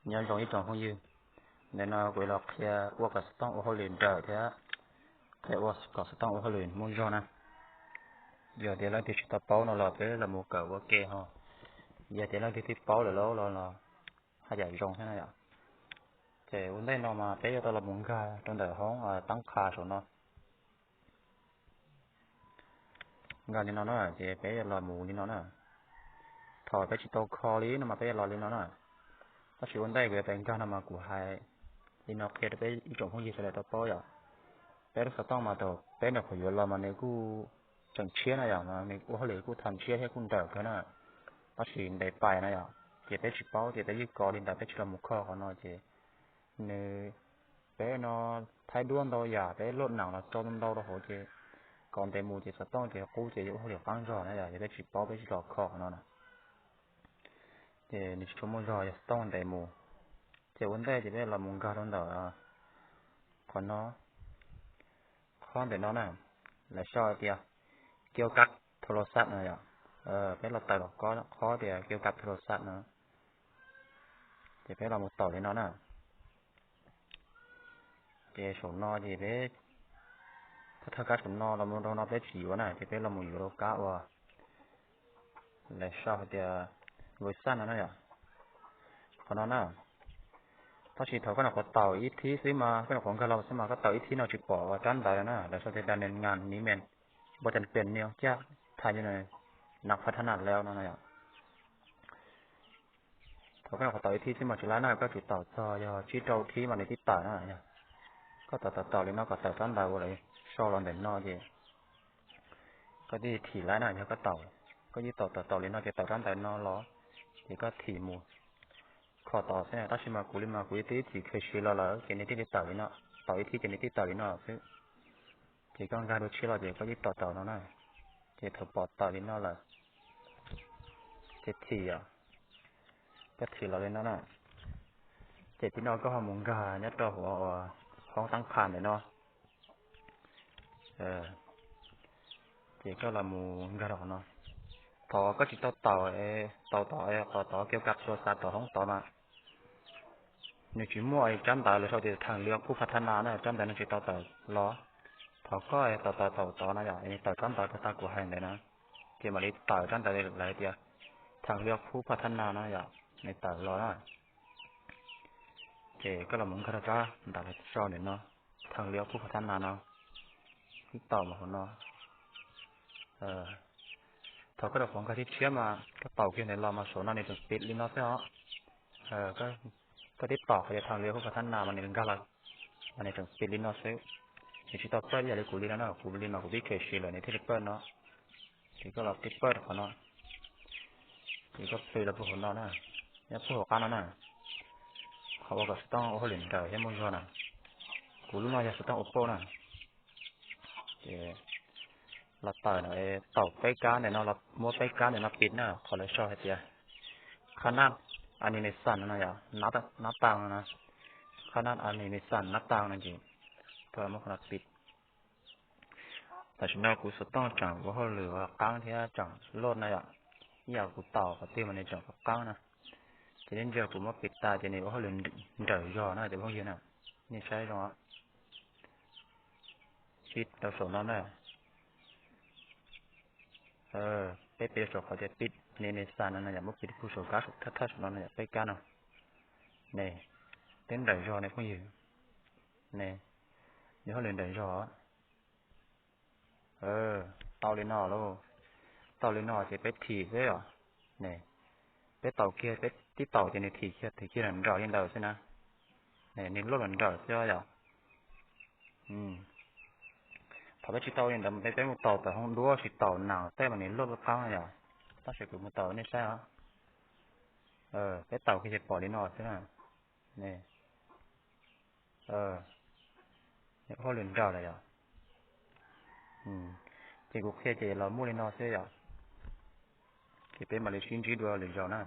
Nyob zoo ib tsoom phooj ywg, ntawm no kuv los qhia ua kom xov tooj ua hauj lwm nrawm thiab qhia ua kom xov tooj ua hauj lwm muaj zog na. Yog tias leej twg tsis tau paub no los peb los mus kawm ua ke ho. Yog tias leej twg twb paub lawm lauj los haj yam zoo thiab na yom. Ces ua ntej no mas peb yuav tau los mus nkag rau ntawm hoob tab qha saum no. Nkag li no na, ces peb yuav los mus li no na. Thaum peb tsis tau kho li no mas peb yuav los li no na. Tab sis ua ntej kuv yuav pib nkag no mas kuv hais li no qhia rau peb ib tsoom phooj ywg sawv daws tau paub yom. Peb lub xov tooj mas thaum peb nyuam qhuav yuav los mas nws kuj tseem tshiab na yom, nws ua hauj lwm kuj tham tshiab thiab kuj nrawm kawg na. Tab sis ntev pais na yom, ces peb tsis paub ces peb yeej kov li ntawd peb tsis los mus kho qhov no ces nws, peb no thaij duab ntau yam peb luaj nam los tso ntau ntau rau hauv ces kov ntev mus ces xov tooj ces qub ces yuav ua hauj lwm qab zog na yom, yog peb tsis paub peb tsis los kho qhov no na. Ces nws tsis tshua muaj zog yog xov tooj ntev mus. Ces ua ntej ces peb los mus nkag rau ntawm qhov no, qhov ntawm no na, lawv sau tias kiav kab thau los xaj no yom. Peb los tawm los qhov tias kiav kab thau los xaj no, ces peb los mus taum li no na. Ces saum no ces peb, thawj kab saum no los mus rau no peb tsis yuav na, ces peb los mus yuav rau kab uas lawv sau hais tias npawb xaj no na yom, qhov no na. Tab sis thaum koj nyuam qhuav taum ib thib xwb mas, koj nyuam qhuav nkag los xwb mas koj taum ib thib no tsis pom uas rab ntawd na, lawv sau tias đa nên ngàn mỹ men, botanic pen neo caj thay như này, nạp phát hành leo no na yom. Thaum koj nyuam qhuav taum ib thib xwb mas tsis laib na, koj tsum taum txog yog tsib rau thib mas nws thiaj tawm na. Koj taum taum taum li no kom tawm rab ntawd uas lawv sau los ntawm no ces koj thiaj thim laib na. Yog koj taum, koj yeej taum taum taum li no ces tawm rab ntawd no los, ces koj thim mus kho tod xwb na. Tab sis mas kuv li mas kuv yeej twb thim khuv si los lawm ces nws thiaj li tawm li no, taum ib thib ces nws thiaj tawm li no xwb. Ces koj nkag dua tshiab los ces koj yeej taum taum no na, ces thaum pom tawm li no lawm ces thim os, koj thim los li no na. Ces tim no koj ho mus nkag nyob rau hauv hoob tab qha ntawm no. Ces koj los mus nkag rau qhov no. Thaum koj tsis tau taum, taum tod, qhov tod kiav kab thau los xaj tom hoob tod mas nws tsis muaj rab ntawd lawv sau tias thành lập khu phát hành na, rab ntawd nws tsis tau tawm los. Thaum koj taum taum taum tod na yom, nws tawm rab ntawd tag kuv hais ntawd na, ces mam li tawm rab ntawd lawv tias thành lập khu phát hành na yom, nws tawm los na. Ces koj los mus nkag rau rab ntawd lawv sau ntawm no, thành lập khu phát hành no, koj taum mus hauv no. Thaum koj nyuam qhuav nkag tshiab tshiab mas koj taum kiag ntawd los mas saum no nws tseem pib li no xwb os. Koj twb taum qhov tias thành lập khu phát hành na mas nws nkag los mas nws tseem pib li no xwb. Nws tsis tau pawj ib yam li kuv li no na, kuv li mas kuv pib khuv si lawm nws thiaj li pawj no. Ces koj los pib pawj qhov no, ces koj pib los puag hauv no na, nyob puag hauv qab no na, qhov uas kom xov tooj ua hauj lwm nrawm thiab muaj zog na. Kuv lub no yog xov tooj Oppo na. Ces los tawm no, taum peb kab ntawm no, los muab peb kab ntawm no pib na, qhov lawv sau hais tias khab nab animation no yom, nab tag no na, khab nab animation nab tag no ces koj muab qhov no pib. Tam sim no kuv xov tooj tseem ua hauj lwm ua qab thiab tseem loj na yom, ib yam kuv taum qhov twg mas nws tseem ua qab na. Ces nej ntsia kuv muab pib tas ces nws ua hauj lwm nrawm zog na cov phooj ywg na, nej saib zoo. Pib rau saum no na. Peb pib rau saum qhov tias pib animation no na yom, muab pib puag saum kab thawj thawj saum no na yom, peb kab no. Ne, twb nrawm zog ne phooj ywg. Ne, nws hauj lwm nrawm zog. Tau li no lauj. Tau li no ces peb thim xwb os. Ne, peb taum kiag, peb tib taum ces nws thim kiag, thim kiag nrawm li ntawd xwb na. Ne, nws loj los nrawm xwb yom. Thaum peb tsis tau li ntawd peb mus taum tom hoob duab tsis taum nas tej mas nws loj loj qab yom. Tab sis kuv mus taum nej saib os. Peb taum kiag ces pom li no xwb na. Ne, hauj lwm nrawm lawm yom. Ces kuv qhia ces los muaj li no xwb yom. Ces peb mam li sib ntsib dua lwm zaus na.